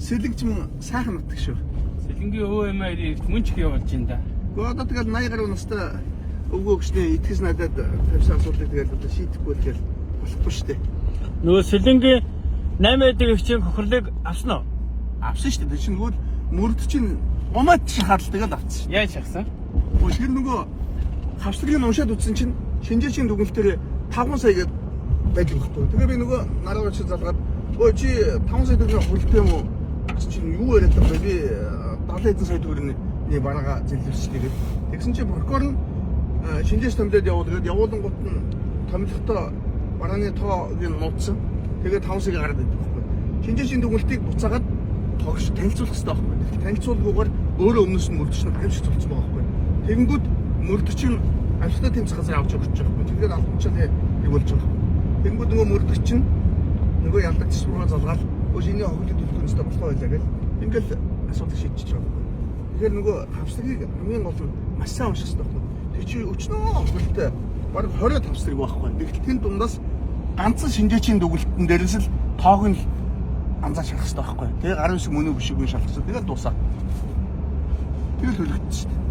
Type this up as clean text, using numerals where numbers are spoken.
Сэлэг ч юм сайхан нутаг шүү. Сэлэнгийн өвөө эмээ хоёрын мөн ч их явуулж байна да. Гэхдээ одоо тэгэл 80 гаруй настай өвгөө өгчний итгэс надад тавьсан асуудлыг тэгэл одоо шийдэхгүй л тэгэл болохгүй шүү дээ. Нөгөө Сэлэнгийн 8 байдаг эгчийн хохирлыг авсан уу? Авсан шүү дээ. Тэр чинь нөгөө мөрд чинь гумаад шахаад л тэгэл авсан шүү. Яаж шахсан? Өө тэр нөгөө хавслагыг уншаад үзсэн чинь шинжээчийн дүгнэлт дээр 5 сая гээд байж байхгүй. Тэгээ би нөгөө нараа очиж залгаад өө чи 5 сая төгрөгийн хөрөлтэй юм уу? Чи чинь юу яриад байгаа бэ? Би 70 хэдэн сая төгрөгийн бараага зэлвэс тэгээд тэгсэн чинь прокурор нь шинжээч томилоод явуулгаад явуулангууд нь томилохдоо барааны тоог нь нууцсан. Тэгээд 5 сая гараад идэв байхгүй. Шинжээчийн дүгнэлтийг буцаагаад тогш танилцуулах хэрэгтэй байхгүй. Тэгэхээр танилцуулгүйгээр өөрөө өмнөөс нь мөрдөж нь аимшигч болцсон байгаа байхгүй. Тэгэнгүүт мөрдөж нь авьяастай тэмцэх газар авч өгч байгаа байхгүй. Тэгээд албанчаа нэг болж байгаа байхгүй. Тэгэнгүүт нөгөө мөрдөж нь нөгөө ялдагч руугаа залгаал өө шиний хохирлыг төлөх ёстой болохоо байлаа гэл ингээл асуудал шийдчихэж байгаа байхгүй. Тэгэхээр нөгөө хавслагыг хамгийн гол нь маш сайн унших хэрэгтэй байхгүй. Тэр чи өчнөө хохирлтой бараг 20 хавслаг байхгүй. Тэгтэл тэн дундаас ганцхан шинжээчийн дүгэлтэн дээрээс л тоог нь анзаарч шалах хэрэгтэй байхгүй. Тэгээ гарын үсэг мөн үү биш үгүй шалах хэрэгтэй. Тэгээд дуусаа. Тэгэл төлөгдсөн шүү дээ.